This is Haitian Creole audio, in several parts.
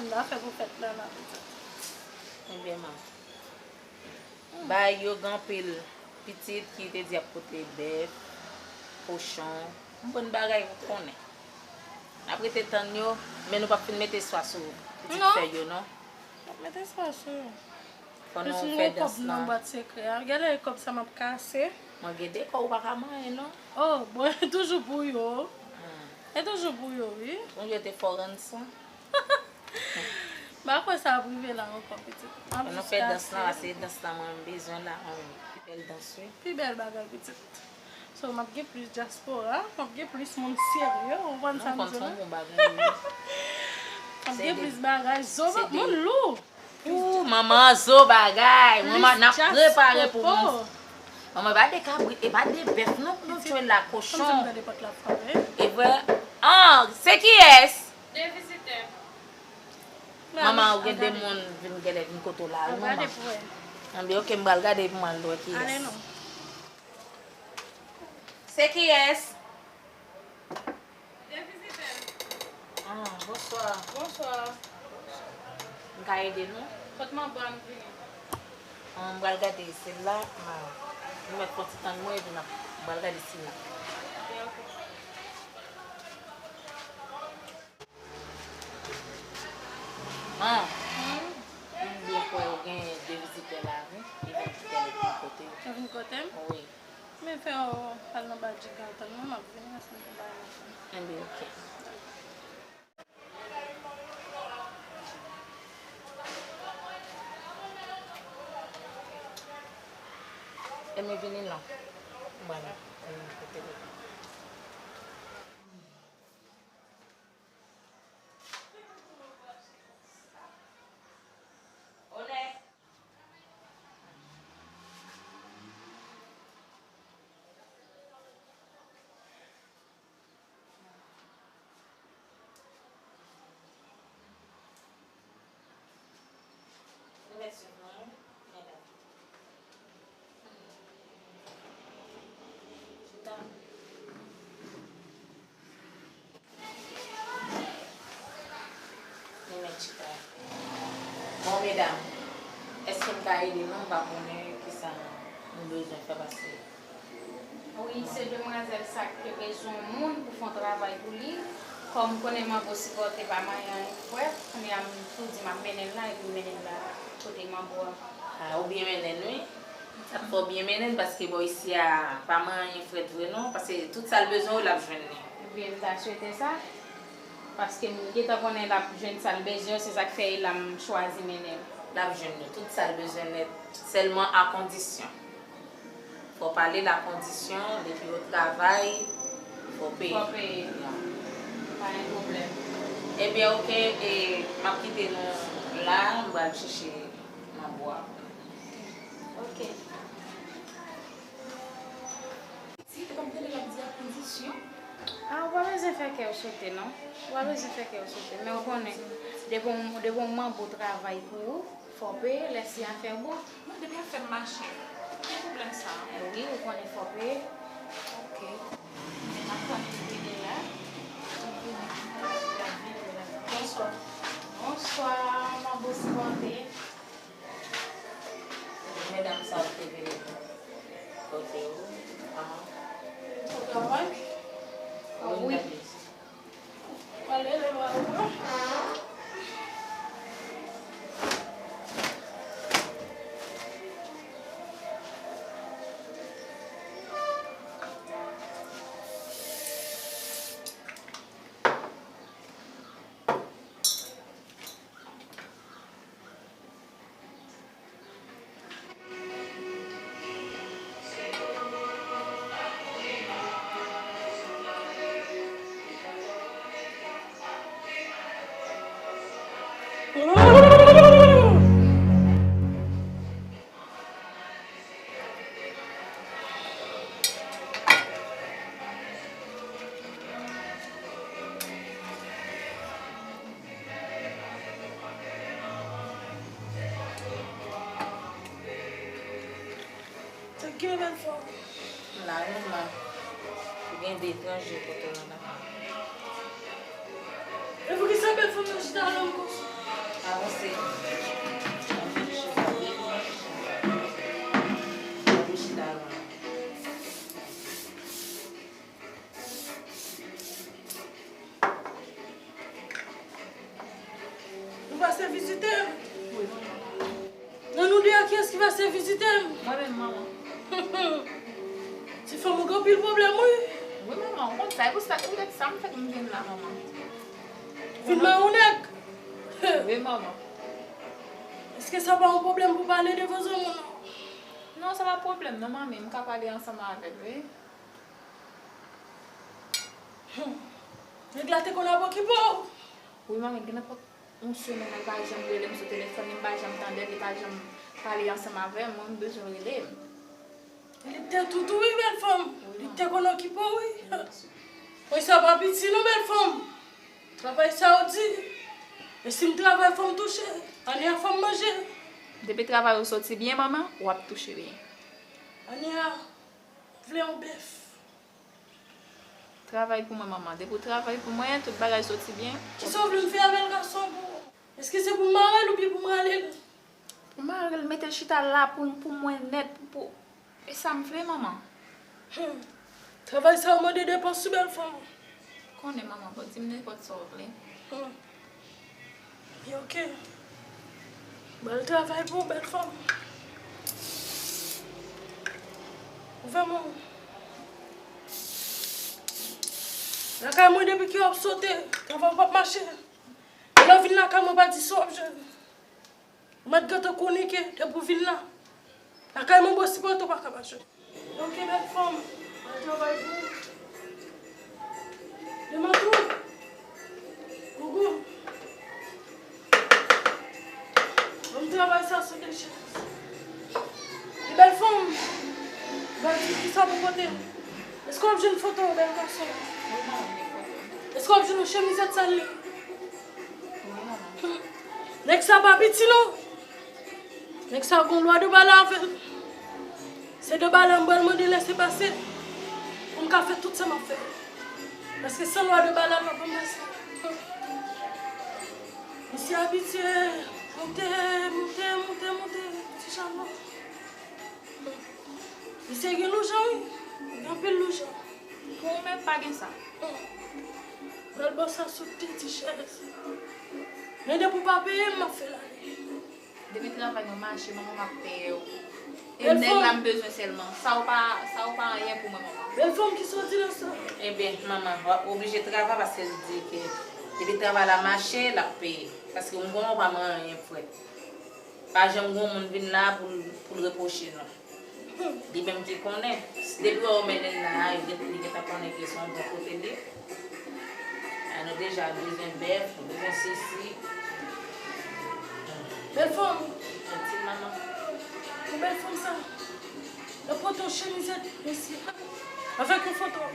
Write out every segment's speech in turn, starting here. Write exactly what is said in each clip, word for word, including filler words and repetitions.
N a fè pou fèt la, la, pitit. Ebyen, man. Bay yo gen anpil pitit ki te di ap pote bèf, kochon, yon bon bagay ou konnen. N ap rete tann yo, men nou p ap fin mete espwa sou pitit fèy yo, non. N ap mete espwa sou yo. Fò nou fè dans lan. Plis m gen kòb nan bwat sekrè a. Gade kòb sa m ap kase. Mwen gen de kò ou pa ka manyen, non. Oh, bon, e toujou pou yo. E toujou pou yo, wi. Sonje te fò rann san. M pa kwè sa ap rive la ankò, pitit. Fò nou fè dans lan, se dans lan mwen bezwen la, yon pi bèl dans, wi. Pi bèl bagay, pitit. So, m ap gen plis dyaspora, m ap gen plis moun serye, ou konprann sa m di w la? M ap gen plis bagay, zo, moun lou. Ooh, manman, zo bagay. Manman, n ap prepare pou moun. Manman, e pa de kabrit, e pa de bèf, non, pou nou tchwe la, kochon. E vre? Ah, se kiyès? De vizitè. Manman, ou gen de moun vin genlè vin kote w la, wi, manman. Anben, ok, m pral gade pou mwen lwe kiyès. Se kiyès? De vizitè. Ah, bonswa. Bonswa. M ka ede nou? Kot manbo a m vini. Ah, m pral gade se la, m a, nou mèt fè ti tann mwen epi n ap, m pral gade si la. Ok, ok. Ah, m byen kwè ou gen de vizitè la, wi. Li vin kote w. Yo vin kote m? Wi. Men fè w al nan ba Djiga tann mwen, m ap vini, lè m fin bay manje. Enben, ok. Enben, vini non. Mwen, mwen, kote w. Li mèt chita. Bon, medam, èske m ka ede nou? M pa konnen kisa nou bezwen fè, paske... Wi, se demwazèl sa ki te bezwen yon moun pou fè yon travay pou li. Kòm m konnen manbo sipòte pa manyen anyen frèt, kounye a m tou di m ap mennen l la, epi m mennen l la kote manbo a. Ah, ou byen mennen l, wi. Sa k fè w byen mennen l, paske bò isi a pa manyen frèt vre non, paske tout sa l bezwen yo, l ap jwenn li. Ebyen, m ta swete sa, paske m gentan konnen l ap jwenn sa l bezwen yo, se sa k fè e la m chwazi mennen l. L ap jwenn li, tout sa l bezwen nèt, sèlman a kondisyon. Fò w pale l a kondisyon, depi yo travay, fò w peye. Fò w peye. Ya. Pa gen pwoblèm. Ebyen, oke, e, m ap kite nou la, m pral chèche manbo a. Oke. Ti, e pa m tande l ap di a kondisyon? Ah, ou pa bezwen fè kè w sote, non. Ou pa bezwen fè kè w sote. Men ou konnen, depi yon, depi yon manbo travay pou ou, fò w peye, lè si afè bon. Non, depi afè m mache. Ki pwoblèm sa? Wi, ou konnen fò w peye. Oke. M ap tann li vini la. Bonswa. Bonswa, manbo sipòte. Medam sa yo te vini kote ou. Ah. Ou travay? Wi. Pale lè w a ou. Sa k gen bèl fanm? M la, non, m la. Ou gen de etranje kote w la. E poukisa bèl fanm nan chita la konsa? Pase vizite m. Mwen menm, manman. Ti fanm ou gen anpil pwoblèm, wi. Wi, manman, ou konn sa, e pou sa, poutèt sa m fèk m vin la, manman. Vin mawon nèg. Wi, manman. Èske sa pa yon pwoblèm pou pale devan zanmi w, non? Non, sa pa pwoblèm, non, manmi, m ka pale ansanm avè l, wi. Hmm. Nèg la te konn ap okipe w? Wi, manmi, gen nenpòt yon semèn, li pa janm rele m sou telefòn, li pa janm tande l, li pa janm pale ansanm avè m, mwen, m bezwen rele m. Li te tout ou, wi, bèl fanm. Wi, manmi. Li te konn okipe w, wi. Wi, sa pa piti, non, bèl fanm. Travay sa ou di. E si m travay, fò m touche. Ane a, fò m manje. Depi travay ou soti byen, manman, w ap touche byen. Ane a, m vle yon bèf. Travay pou mwen, manman. Depi w travay pou mwen, tout bagay soti byen. Kisa w vle m fè avè l gason pou ou? Èske se pou m mare l oubyen pou m rale l? Pou mare l, mete l chita la pou, pou mwen nèt, pou, pou, e sa m vle, manman. Hmm. Travay sa yo mande depans, wi, bèl fanm. Konnen, manman, bon, di m nenpòt sa w vle. Hmm. Byen, oke. Bèl travay pou w, bèl fanm. Ouvè men w. Lakay mwen, depi ke w ap sote, travay w p ap mache. E lè w vin lakay mwen, w pa di sa w ap jwenn. Ou mèt gentan konnen ke depi w vin la, lakay mwen, bon, sipòte w pa ka mache. Ok, bèl fanm, mwen travay pou ou. Demantou, Gougou, mwen travay sa sou de chèz. E bèl fanm, mwen di ki sa pou pote. Èske w ap jwenn foto, bèl gason? Èske w ap jwenn yon chemizèt sal li? Nèg sa pa piti non. Nèg sa gon lwa de bala avè l. Se de bala m pral mande lèse pase pou m ka fè tout sa m ap fè. Paske san lwa de bala m pa pase. Misye abitye moute, moute, moute, moute ti chalon. Misye gen loujan wi. Gen anpil loujan. Pou ou menm pa gen sa. Pral bò sa sou de ti chèz. Men depi w pa peye m, m ap fè l ale. Depi travay mwen mache, manman, m ap peye w. E nèg la m bezwen sèlman. Sa w pa, sa w pa anyen pou mwen, manman. Bèl fanm, kisa w di nan sa? Ebyen, manman, w ap oblije travay paske l di ke depi travay la mache, l ap peye. Paske m konnen w pa manyen anyen frèt. Pa janm gon moun vin la pou l, pou l repwoche nou. Li menm ki konnen. Depi w wè w mennen l la a, li gen, li gentan konnen ke se yon bon kote l ye. A, nou deja bezwen bèf, nou bezwen sesi. Bèl fanm. Janti manman. Yon bèl fanm sa. L ap pote yon chemizèt, mesye. Avèk yon foto.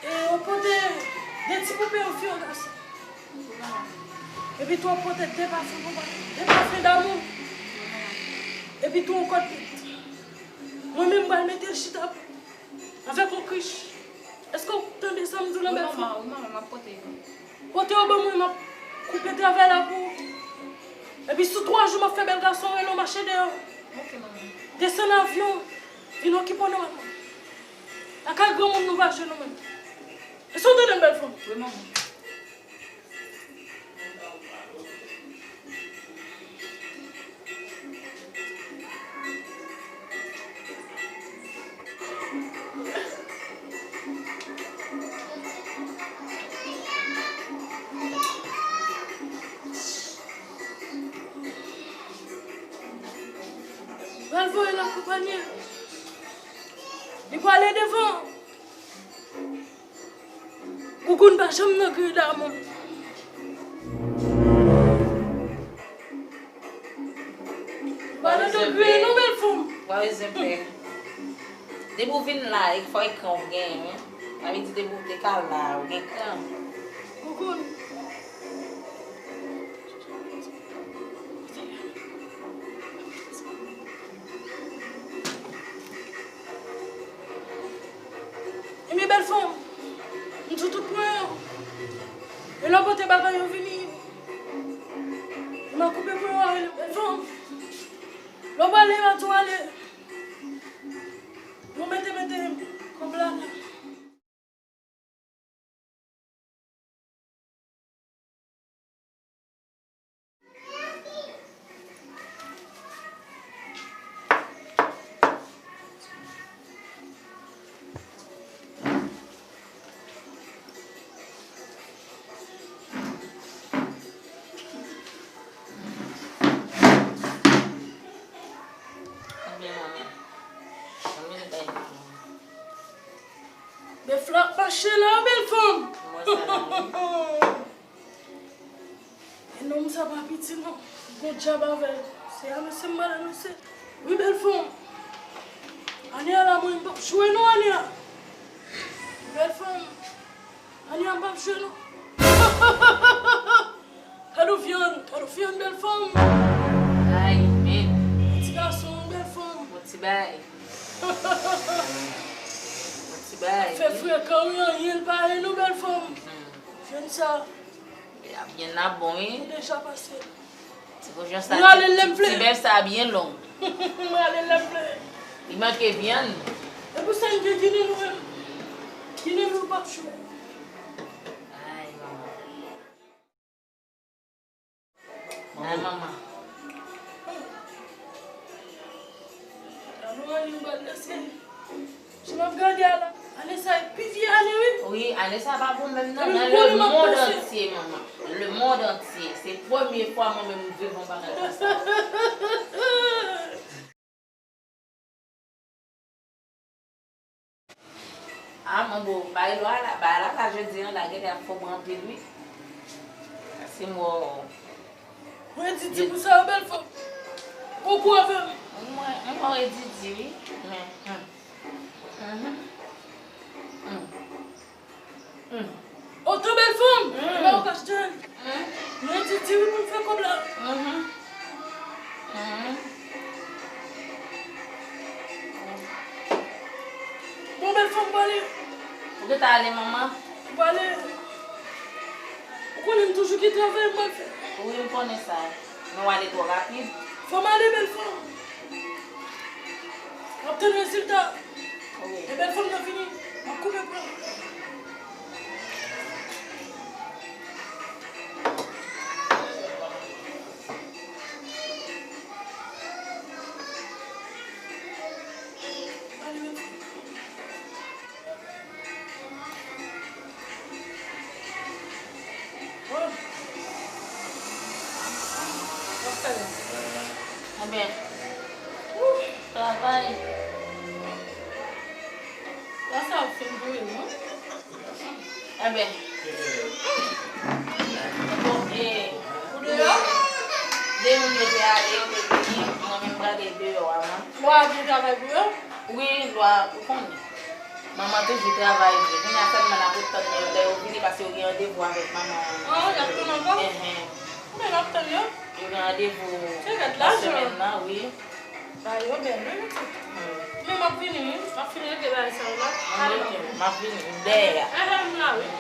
E w pote de ti poupe, yon fi, yon gason. Epi tou w ap pote de pafen konpa, de pafen damou. Epi tou yon kòd pit. Mwen menm m pral mete l chita avèk yon krich. Èske w tande sa m di w lan bèl fanm? Wi manman, wi manman, m ap pote yo. Pote yo ban mwen, m ap koupe travay la pou ou. Epi sou twa jou m ap fè bèl gason rele w mache deyò. Ok manman. Desann avyon, vin okipe w nòmalman. Lakay granmoun nou pa jwe nou menm. Èske w tande m bèl fanm? Wi manman. Pral voye l akonpanye. Li prale devan. Gougoun pa janm nan griye damou. Pa nan griye non bèl fanm. Wa rezon pè. Depi w vin la, e fò e kran w genyen, wi. Sa vle di depi w te ka la, ou gen kran. Gougoun. Ebyen bèl fanm, m di w tout pwen yo. E lè w pote bagay yo vini, m a koupe pwen yo a rele bèl fanm. Lè w prale yo a di w ale. Nou mete mete kòb la la. Chela, bèl fanm. Mwen sa la, wi. E nonm sa pa piti non. Gon djab avè l. Se anonse m pral anonse. Wi, bèl fanm. Ane a la, mwen, m p ap jwe non, ane a. Bèl fanm. Ane a, m p ap jwe non. Kado vyann, kado vyann, bèl fanm. Ay, men. Ti gason, bèl fanm. Bon ti bay. Bon ti bay. Fè frekan, wi, anyen l pa ye non, bèl fanm. Vyann sa. Vyann nan bon, wi. Deja pase. Ti kochon sa, ti bèf sa byen long. Mwen ale lè m vle. Li manke vyann. E pou sa m gen ginen nou menm. Ginen nou p ap chwe. Ay, manman. Ay, manman. Gade w, anyen m pral lese. Jan m ap gade a la, ane sa e pi vye ane, wi. Wi, ane sa pa bon menm non. Nan lemonn antye, manman. Lemonn antye. Se premye fwa mwen menm m viv yon bagay konsa. Ah, manbo, bay lwa la, bay la, la, jodi an, la, genlè ap fò bò anpil, wi. Paske m wè w. Mwen di di pou sa, bèl fanm. Ou kou avè m. Mwen, mwen wè di di, wi. Men, hmm. Mhm. Hmm. Hmm. Otan bèl fanm, hmm, e pa ou k achte l. Hmm. Mwen di di wi pou m fè kòb la. Mhm. Mhm. Bon, bèl fanm, pale. Ou gentan ale, manman? Ou pale. Ou konnen m toujou gen travay m pral fè. Wi, m konnen sa. Men w ale twò rapid. Fò m ale, bèl fanm. M ap tann rezilta. Wi. E bèl fanm nan vini. M ap koupe pran. Enben, travay. Lè sa ap fin pou yo, non? Enben. Bon, e, pou deyò? De moun yo te ale, yo te vini, mwen menm m gade deyò a, mwen. Lwa ap gen travay pou yo? Wi, lwa, ou konnen. Manman toujou travay vre. Kounye a sèlman n ap ret tann yo lè yo vini paske yo gen randevou avèk manman. Ah, y ap tann ankò? Enhen. Men n ap tann yo. Yo gen randevou nan semèn nan, wi. Bagay yo bèl, wi, pitit. Hmm. Men m ap vini, wi. M ap fin regle bagay sa yo la. Hmm, ok, m ap vini. Dèyè a. Enhen, m la, wi.